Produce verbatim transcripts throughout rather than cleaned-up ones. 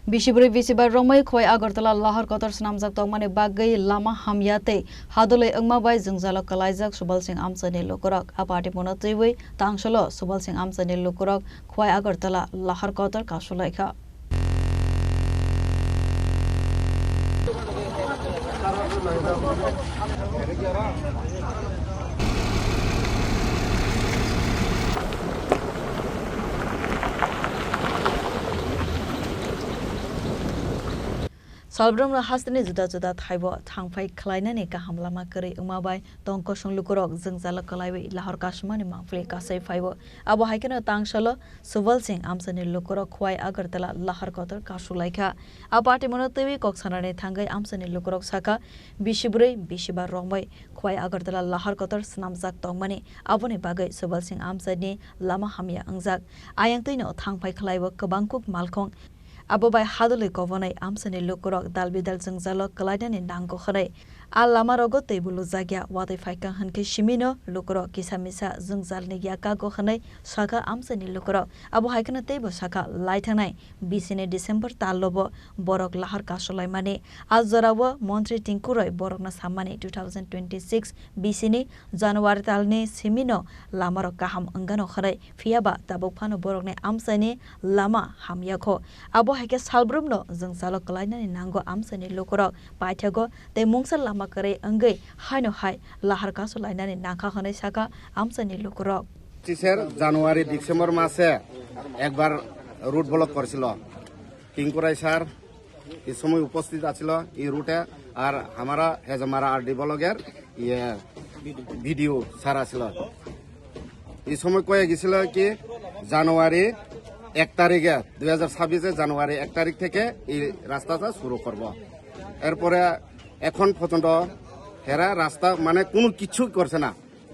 Bisibwrwi bisibar romwi Khowai Agartala lahar kotor swnamjak tongmani bagwi lama hamya tei hadolwi wngma bai jwngjalo kwlaijak Subal Singh amchaini lukurok. A party bono twiwi tangsalo Subal Singh amchaini lukurok Khowai Agartala lahar kotor kasulaikha. Salbrumno hasteni juda juda thaibo thangphai khlainani kaham lama kwrwi wngma bai tong kosong lukurok jwngjalo kwlaiwi lahar kasumani mangpili kasai phaibo. Abo hai kheno tangsalo Subal Singh amchaini lukurok Khowai Agartala lahar kotor kasulaikha. A party bono twiwi kok sanani thangwi amchaini lukurok sakha, bisibwrwi bisibar romwi Khowai Agartala lahar kotor swnamjak tongmani, aboni bagwi Subal Singh amchaini lama hamya wngjak. Ayang twino thangphai khlaibo kwbang kuk malkhung. Abo bai hadolwi kobonai amchaini lukurok dal bidal jwngjalo kwlainani nango hwnwi. A lamarogo teibo lujakya, watwi phaikha hwnkhe simino lukurok kisa misa jwngjalni yakago hwnwi sakha amchaini lukurok. Abo hai kheno teibo sakha, laithangnai bisini December talobo borok lahar kasulaimani. A jorao montri Tinku Roy borokno sammani two thousand twenty-six bisini January talni simino lamarok kaham wngano hwnwi, phiyaba tabuk phano borokni amchaini lama hamyakho. Abo hai khe salbrumno jwngjalo kwlainani nango amchaini lukurok paithago tei mungsa lama kwrwi wngwi haino hai lahar kasulainani nangkha hwnwi sakha amchaini lukurok. Sir, January, December মাসে একবার root block করেছিল। টিঙ্কু রায় স্যার এই সময় উপস্থিত আছিল এই রুটে। আর আমরা হেজামারা আরডি ব্লকের ইয়ে ভিডিও স্যার আছিল। এই সময় কয়ে গেছিল কি জানুয়ারি এক তারিখে, দুই হাজার ছাব্বিশে জানুয়ারি এক তারিখ থেকে এই রাস্তাটা শুরু করব। এরপরে এখন পর্যন্ত হেরা রাস্তা মানে কোনো কিছু করছে না।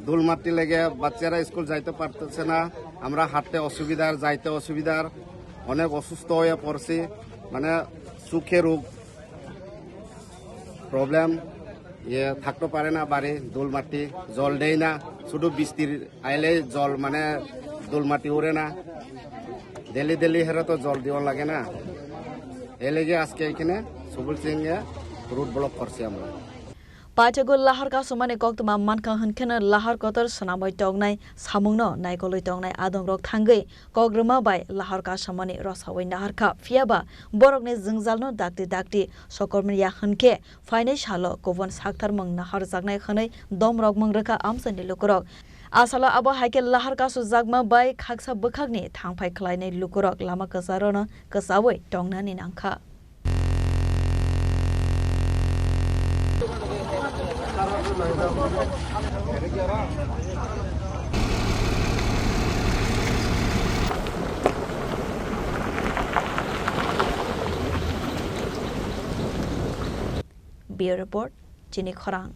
ধুলমাটি লেগে বাচ্চারা স্কুল যাইতে পারতেছে না, আমরা হাঁটতে অসুবিধার, যাইতে অসুবিধার, অনেক অসুস্থ হয়ে পড়ছি, মানে চোখে রোগ, প্রবলেম, ইয়ে থাকতে পারে না বাড়ি, ধুলমাটি, জল দেয় না, শুধু বৃষ্টির আইলে জল মানে ধুলমাটি উড়ে না, ডেলি ডেলি হেরে তো জল দেওয়া লাগে না, এই লেগে আজকে এখানে সুবল সিং এ রুট ব্লক করছি আমরা। Paithago lahar kasumani koktwma mankha hwnkheno lahar kotor swnamwi tongnai samungno naikolwi tongnai adongrok thangwi kokrwma bai lahar kasumani rosawi naharkha, phiyaba borokni jwngjalno dakti dakti sokomya hwnkhe phainai salo kubun saktharmung naharjaknai hwnwi domrokmung rwkha amchaini lukurok. Asalo abo hai khe lahar kasujakma bai khaksa bwkhakni thangphai khlainai lukurok lama kwcharokno kwchawi tongnani nangkha. Bureau Report, Chini Khorang.